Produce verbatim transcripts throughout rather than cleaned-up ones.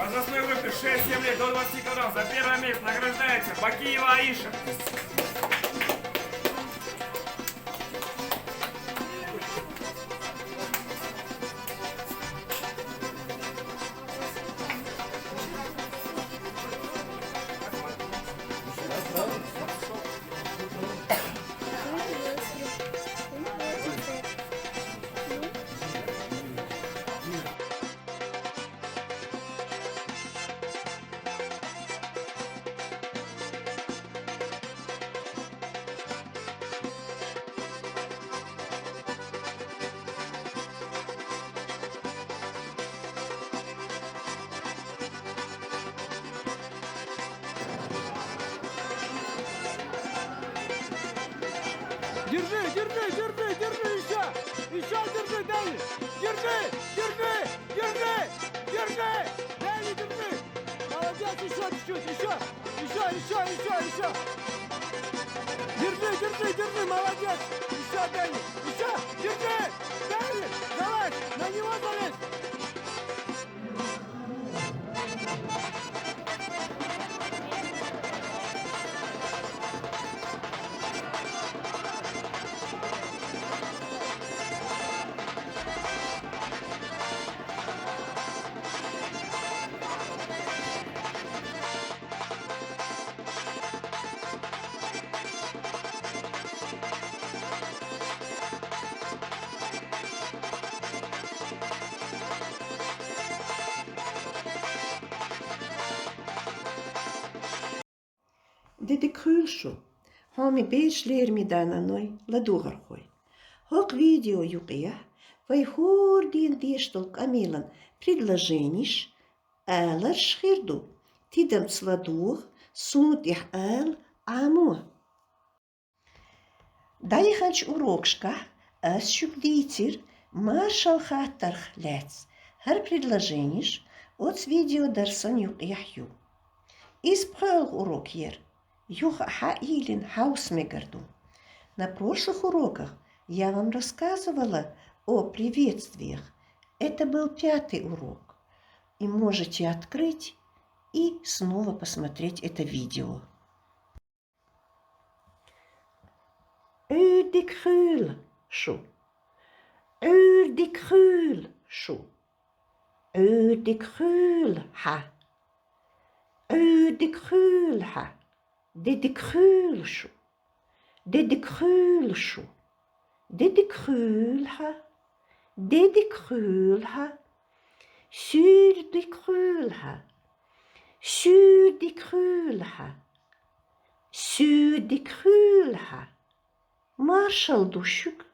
Возрастной группе шесть-семь лет до двадцати килограмм за первое место награждается Бакиева Аиша. Держи, держи, держи, держи, еще! Еще держи, Дани! Держи, держи, держи, держи! Дани, держи! Молодец, еще чуть-чуть, еще! Еще, еще, еще, еще! Держи, держи, держи, молодец! Еще, Дани! Еще! Держи! Дани! Залазь! На него залезь! Дидик хуьйла шу, хьоме бераш, лераме даь-наной, ладувгӀархой. ХӀокху видео юкъехь вай хӀора дийнахь дешдолу къамелан предложенеш аларш хир ду, тидамца ладогӀа, суна тӀехь ала, Ӏамо. ДӀаяханчу урокашкахь ас шуьга дийцира маршалла хаттарх лаьцна. ХӀара предложенеш оцу видеодарсан юкъехь ю. Иза пхоьалгӀа урок яра. Юха а хьаийна хьовса мегар ду. На прошлых уроках я вам рассказывала о приветствиях. Это был пятый урок. И можете открыть и снова посмотреть это видео. Ӏуьйрдиг хуьйла шу. Ӏуьйрдиг хуьйла шу. Ӏуьйрдиг хуьйла хьан. Ӏуьйрдиг хуьйла хьан. Дидиг хуьйла шу. Дидиг хуьйла шу. Дидиг хуьйла хьан. Дидиг хуьйла хьан. Суьйрдиг хуьйла хьан. Суьйрдиг хуьйла хьан. Суьйрдиг хуьйла хьан. Маршалла ду шуьга.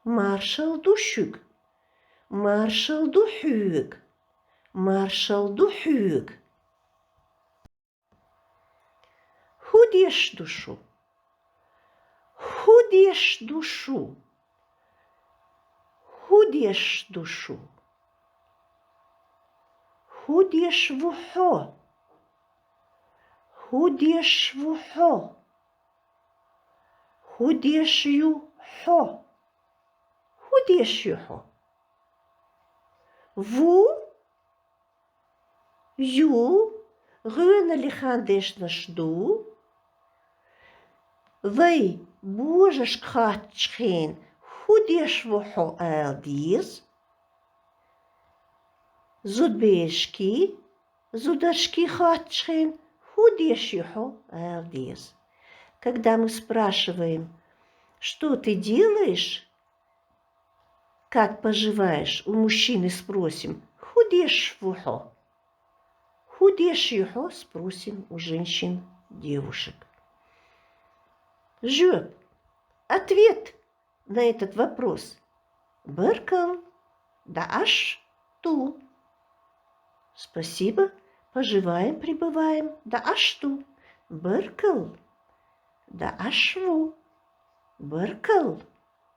Маршалла ду шуьга. Маршалла ду хьоьга. Маршалла ду хьоьга. ХӀун деш ду шу? ХӀун деш ду шу? ХӀун деш ду шу? ХӀун деш ву хьо? ХӀун деш ву хьо? ХӀун деш ю хьо? ХӀун деш ю хьо? Ву, ю, гӀоьналлин хан дешнаш ду. Вай божаршка хоттучу хенахь хӀун деш ву хьо ала деза. Зудберашкий, зударшкий хоттучу хенахь хӀун деш ю хьо ала деза. Когда мы спрашиваем: «Что ты делаешь?» «Как поживаешь?» у мужчины спросим: «ХӀун деш ву хьо?» «ХӀун деш ю хьо?» спросим у женщин, девушек. Жоп, ответ на этот вопрос: баркалла, дӀа Ӏаш ду. Спасибо, поживаем, пребываем, дӀа Ӏаш ду. Баркалла, дӀа Ӏаш ву. Баркалла,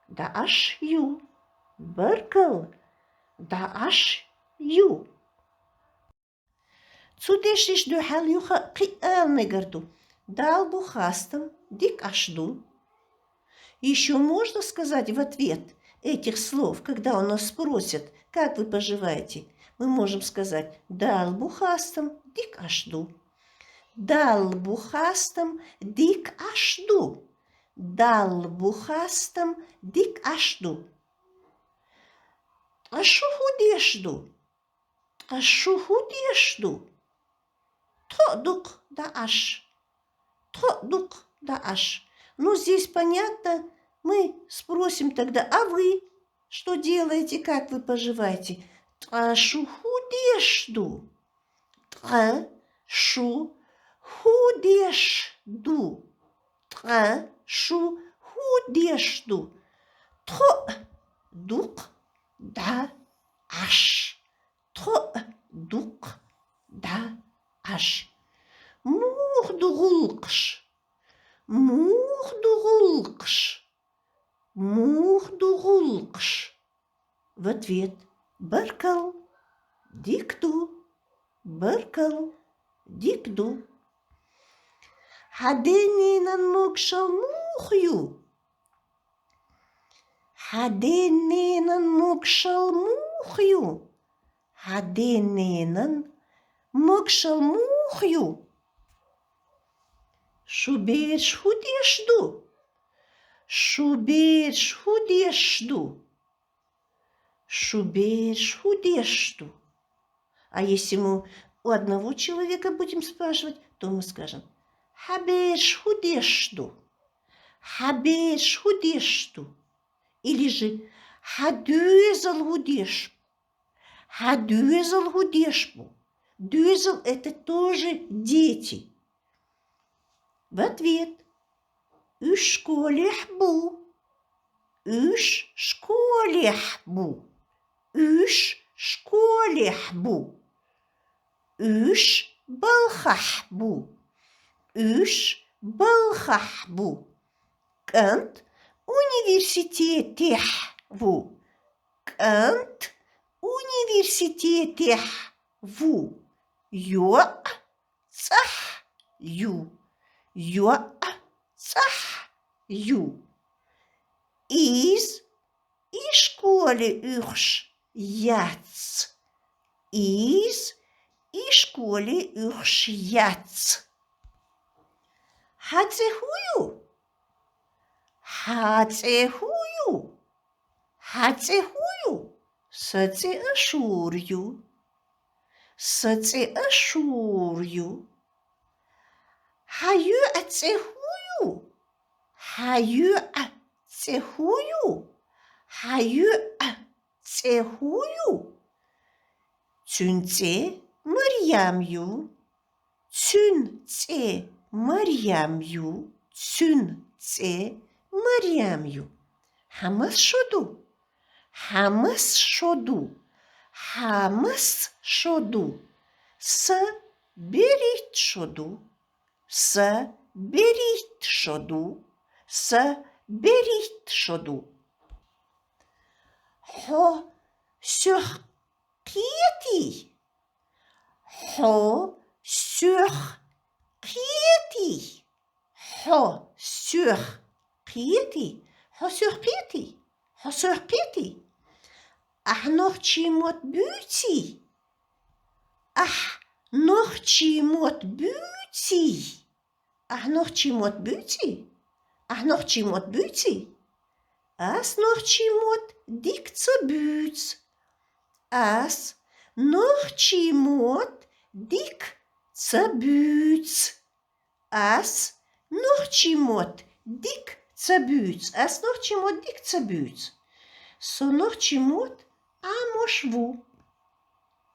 дӀа Ӏаш ю. Баркалла, дӀа Ӏаш ю. Цу дешнаш дуьхьал юха а кхин а ала мегар ду: Далла бу хастам, дика Ӏаш ду. Ещё можно сказать в ответ этих слов, когда у нас спросят: «Как вы поживаете?» Мы можем сказать: далбухастам дик аш ду. Далбухастам дик аш ду. Далбухастам дик аш ду. Тӏашу худеш ду. Тӏашу худеш ду. Тхо дукх да аш. Тхо дукх да аш. Ну, здесь понятно. Мы спросим тогда: а вы что делаете, как вы поживаете? Тӏашу худеш ду. Тӏашу худеш ду. Тӏашу худеш ду. Тхо дукх да аш. Тхо дукх да аш. Мух ду гӏулакхаш. Мух ду гӏулакхаш. Мух ду гӏулакхаш. В ответ: баркал, дик ду. Баркал, дик ду. Хьа ден-ненан могашал мух ю? Хьа ден-ненан могашал мух ю? Хьа ден-ненан могашал мух ю? Шу бераш худеш ду? Шу бераш худеш ду? Шу бераш худеш ду? А если мы у одного человека будем спрашивать, то мы скажем: хьа бераш худеш ду? Хьа бераш худеш ду? Или же: хьа доьзал худеш бу? Хьа доьзал худеш бу? Доьзал — это тоже дети. В ответ: уьш школехь бу. Уьш школехь бу. Уьш школехь бу. Уьш балхахь бу. Уьш балхахь бу. КӀант университетехь ву. КӀант университетехь ву. ЙоӀ цӀахь ю. ЙоӀ цӀахь ю. Из ишколе уьхуш яц. Из ишколе уьхуш яц. Хьа цӀе хӀу ю? Хьа цӀе хӀу ю? Хьа цӀе хӀу ю? Са цӀе Ашур ю. Са цӀе Ашур ю. Хьа йоӀ цӀе хӀу ю? Хьа йоӀ цӀе хӀу ю? Хьа йоӀ цӀе хӀу ю? Цуьн цӀе Марьям ю. Цуьн цӀе Марьям ю. Цуьн цӀе Марьям ю. Хьа мас шо ду? Хьа мас шо ду? Хьа мас шо ду? Са берхӀитта шо ду. Са берхӀитта шо ду. Са берхӀитта шо ду. Хьо соьх кхетий? Хьо соьх кхетий? Хьо соьх кхетий? Хьо соьх кхетий? Хьо соьх кхетий? Ахь нохчийн мотт буьйций? Ахь нохчийн мотт буьйций? Ахь нохчийн мотт буьйций? Ахь нохчийн мотт буьйций? Ас нохчийн мотт дика ца буьйцу. Ас нохчийн мотт дика ца буьйцу. Ас нохчийн мотт дика ца буьйцу. Ас нохчийн мотт дика ца буьйцу. Со нохчийн мотт Ӏамош ву.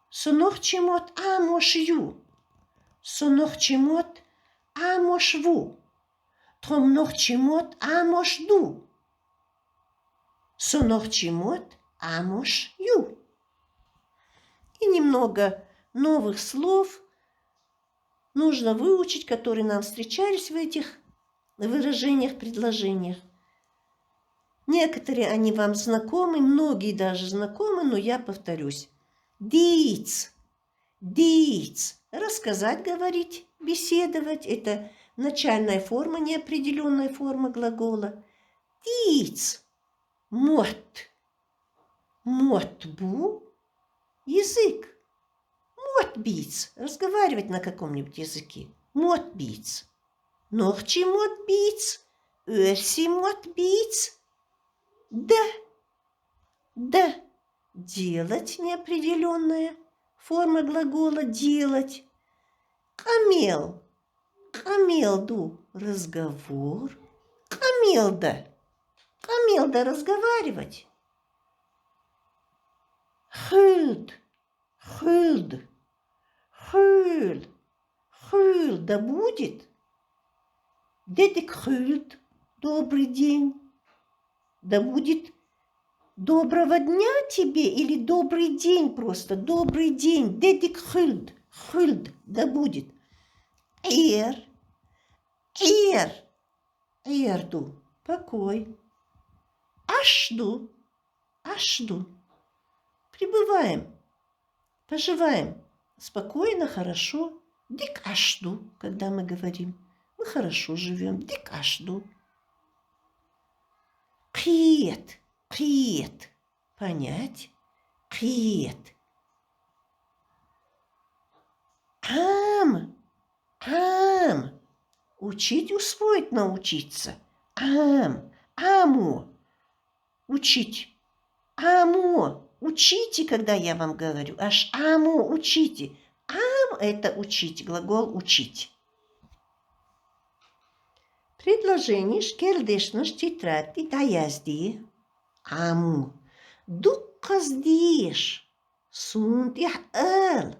Со нохчийн мотт Ӏамош ю. Со нохчийн мотт Ӏамош ву. Тхо нохчийн мотт Ӏамош ду. Со нохчийн мотт Ӏамош ю. И немного новых слов нужно выучить, которые нам встречались в этих выражениях, предложениях. Некоторые они вам знакомы, многие даже знакомы, но я повторюсь. Дийц. Дийц. Рассказать, говорить, беседовать. Это начальная форма, неопределённая форма глагола. Дийц. Мотт. Мотт бу. Язык. Мод бийц. Разговаривать на каком-нибудь языке. Мод бийц. Нохчий мод бийц. Уэльский мод бийц. Да. Да. Делать — неопределённая форма глагола делать. Къамел. Къамел ду — разговор. Къамел да. Къамел да — разговаривать. Хуьлда. Хуьлда. Хуьл. Хуьл да будет. Дедик хуьлда — добрый день. Да будет доброго дня тебе или добрый день просто. Добрый день. Дедик хуьлда. Хуьлда да будет. Ӏер. Ӏер. Ӏер ду — покой. Ӏаш ду. Ӏаш ду. Пребываем. Поживаем спокойно, хорошо. Дика Ӏаш ду, когда мы говорим: мы хорошо живём. Дика Ӏаш ду. Кхета. Кхета. Понять. Кхета. Ӏама. Ӏама. Учить — усвоить, научиться. Ӏама. Ӏамо. Учить. Ӏамо. Учите, когда я вам говорю. Ӏаш Ӏамо — учите. Ӏама — это учить. Глагол учить. Предложенеш, керла дешнаш тетрадь тӀа дӀаязде. Ӏамо. Дуккхаза деша. Суна тӀехь ала.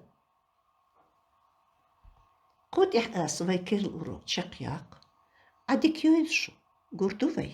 Кху тӀехь аса вай керла урок чекхъяккха. Ӏа дика йойла шу. Гур ду вай?